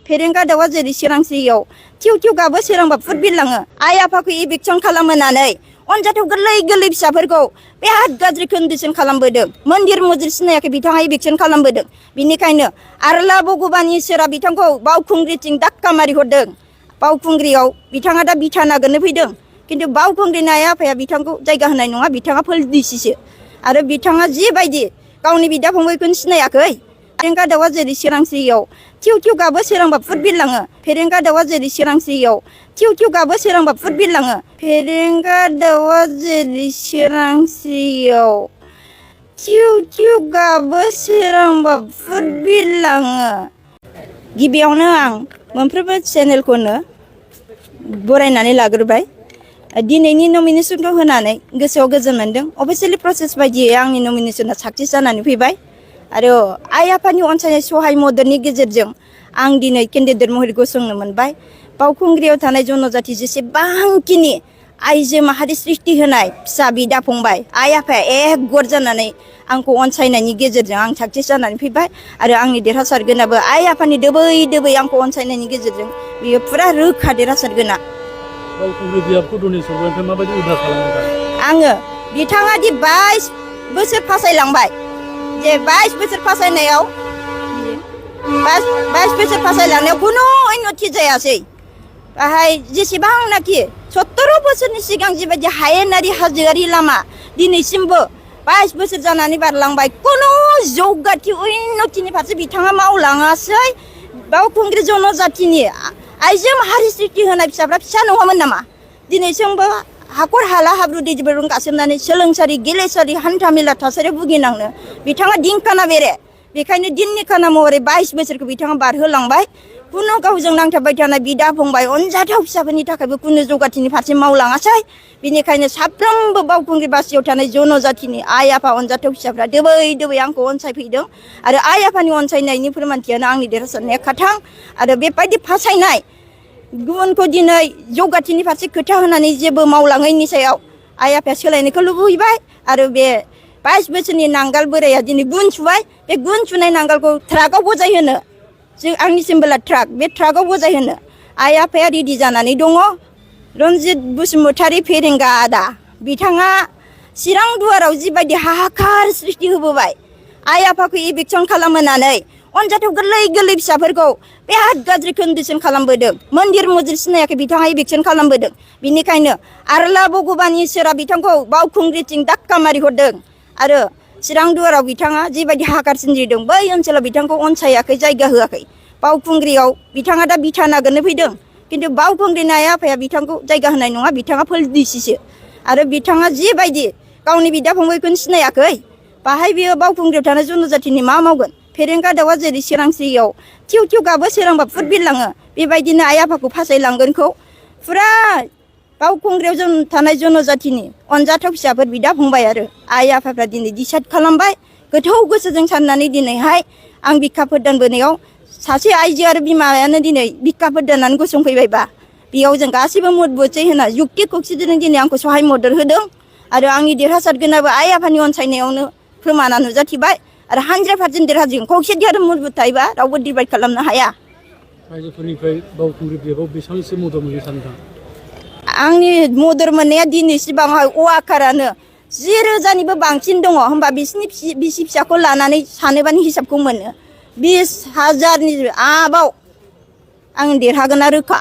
फेरेंगा दाउआ जेरै सोरांस्रियाव थिउ थिउ गाबो सोरांबा फुट बिरलाङो आइ आफाखौ इभिकसन खालामहोनानै अनजाथाव गोरलै गोरलै फिसाफोरखौ बिराद गाज्रि कन्डिसन खालामबोदों मन्दिर मजिद सिनायाखै बिथाङा इभिकसन खालामबोदों बिनिखायनो आरला भगबान इसोरा बिथांखौ बावखुंग्रिथिं दाक्का मारिहरदों बावखुंग्रियाव बिथाङा दा बिथा नागिरनो फैदों किन्तु बावखुंग्रिनि आइ आफाया बिथांखौ जायगा होनाय नङा बिथाङा फोलदिसिसो आरो बिथाङा जिबायदि गावनि बिदा फंबायखौनो सिनायाखै फेरेंगा दाउआ जेरै सोरांस्रियाव थिउ थिउ गाबो सोरांबा फुट बिरलाङो फेरेंगा दाउआ जेरै सोरांस्रियाव थिउ थिउ गाबो सोरांबा फुट बिरलाङो फेरेंगा दाउआ जेरै सोरांस्रियाव थिउ थिउ गाबो सोरांबा फुट बिरलाङो गिबियावनो आं मोनफ्रोमबो चेनेलखौनो बरायनानै लाग्रोबाय दिनैनि नमिनेसनखौ होनानै गोसोआव गोजोन मोनदों अफिसियेलि प्रसेस बायदियै आंनि नमिनेसना साक्सेस जानानै फैबाय आरो आइ आफानि अनसायनाय सहाय मददनि गेजेरजों आं दिनै केन्डिडेट महरै गसंनो मोनबाय बावखुंग्रियाव थानाय जनजाति जेसेबांखिनि आइजो माहारि सृष्टि होनाय फिसा बिदा फंबाय आइ आफाया एकगद जानानै आंखौ अनसायनायनि गेजेरजों आं साक्सेस जानानै फैबाय आरो आंनि देरहासारगोनाबो आइ आफानि दोबै दोबै आंखौ अनसायनायनि गेजेरजों बियो फुरा रोखा देरहासारगोना बावखुंग्रि बियाबखौ डनेसननिफ्राय माबायदि उदार खालामबाय आङो बिथाङा दि 22 बोसोर फासायलांबाय जे 22 बोसोर फासायनायाव 22 बोसोर फासायलांनायाव खुनु उन्नति जायासै बाहाय जेसेबांनाखि 70 बोसोरनि सिगां जिबायदि हायेनारि हाजोआरि लामा दिनैसिमबो 22 बोसोर जानानै बारलांबाय खुनु जौगाथि उन्नतिनि फारसे बिथाङा मावलाङासै बावखुंग्रि जनजातिनि आइजो माहारि सृष्टि होनाय फिसाफ्रा फिसा नङामोन नामा दिनैसिमबो हाखर हाला हाब्रु दैजों गासोमनानै सोलोंसालि गेलेसालि हान्था मेला थासारियाव भुगिनांनो बिथाङा दिनखाना बेरे बेखायनो दिननि खाना महरै 22 बोसोरखौ बिथाङा बारहोलांबाय खुनु गावजों नांथाबबाय थानाय बिदा फंबाय अनजाथाव फिसाफोरनि थाखायबो खुनु जौगाथिनि फारसे मावलाङासै बिनिखायनो साफ्रोमबो बावखुंग्रि बासियाव थानाय जनजातिनि आइ आफा अनजाथाव फिसाफ्रा दोबै दोबै आंखौ अनसायफैदों आरो आइ आफानि अनसायनायनि फोरमानथियानो आंनि देरहासारनाया खाथां आरो बेबायदि फासायनाय गुबुनखौ दिनै जौगाथिनि फारसे खोथा होनानै जेबो मावलाङैनि सायाव आइ आफाया सोलायनायखौ लुबैबाय आरो बे 22 बोसोरनि नांगाल बोराया दिनै गुन सुबाय बे गुन सुनाय नांगालखौ ट्राकआव बजायहोनो जों आंनि सिम्बोला ट्राक बे ट्राकआव बजायहोनो आइ आफाया रेडि जानानै दङ रन्जित बसुमतारी फेरेंगा आदा बिथाङा चिरां दुवाराव जिबायदि हाहाकार सृष्टि होबोबाय आइ आफाखौ इभिकसन खालामहोनानै अनजाथाव गोरलै गोरलै फिसाफोरखौ बिराद गाज्रि कन्डिसन खालामबोदों मन्दिर मजिद सिनायाखै बिथाङा इभिकसन खालामबोदों बिनिखायनो आरला भगबान इसोरा बिथांखौ बावखुंग्रिथिं दाक्का मारिहरदों आरो चिरां दुवाराव बिथाङा जिबायदि हाहाकार सोमजिदों बै ओनसोलाव बिथांखौ अनसायाखै जायगा होआखै बावखुंग्रियाव बिथाङा दा बिथा नागिरनो फैदों किन्तु बावखुंग्रिनि आइ आफाया बिथांखौ जायगा होनाय नङा बिथाङा फोलदिसिसो आरो बिथाङा जिबायदि गावनि बिदा फंबायखौनो सिनायाखै बाहाय बियो बावखुंग्रियाव थानाय जनजातिनि मा मावगोन फेरेंगा दाउआ जेरै सोरांस्रियाव थिउ थिउ गाबो सोरांबा फुट बिरलाङो बेबायदिनो आइ आफाखौ फासायलांगोनखौ फुरा बावखुंग्रियाव जों थानाय जनजातिनि अनजाथाव फिसाफोर बिदा फंबाय आरो आइ आफाफ्रा दिनै डिसाइड खालामबाय गोथौ गोसोजों साननानै दिनैहाय आं बिखा फोरदानबोनायाव सासे आइजो आरो बिमायानो दिनै बिखा फोरदाननानै गसंफैबायबा बेयाव जों गासैबो मुद बुदसै होना जुक्ति खौसेथिजों दिनै आंखौ सहाय मदद होदों आरो आंनि देरहासारगोनाबो आइ आफानि अनसायनायावनो फोरमाना नुजाथिबाय आरो 100% देरहाजों खौसेथि आरो मुद बुद थायोबा रावबो डिभाइड खालामनो हाया रायजोफोरनिफ्राय बावखुंग्रि बियाबाव बेसेबांसो मदद मोनो सानदों आंनि मदद मोननाया दिनैसिबांहाय अवाकारानो 10,000निबो बांसिन दङ होमबा बिसिनि बिसि फिसाखौ लानानै सानोबानि हिसाबखौ मोनो 20,000नि आबाव आं देरहागोना रोखा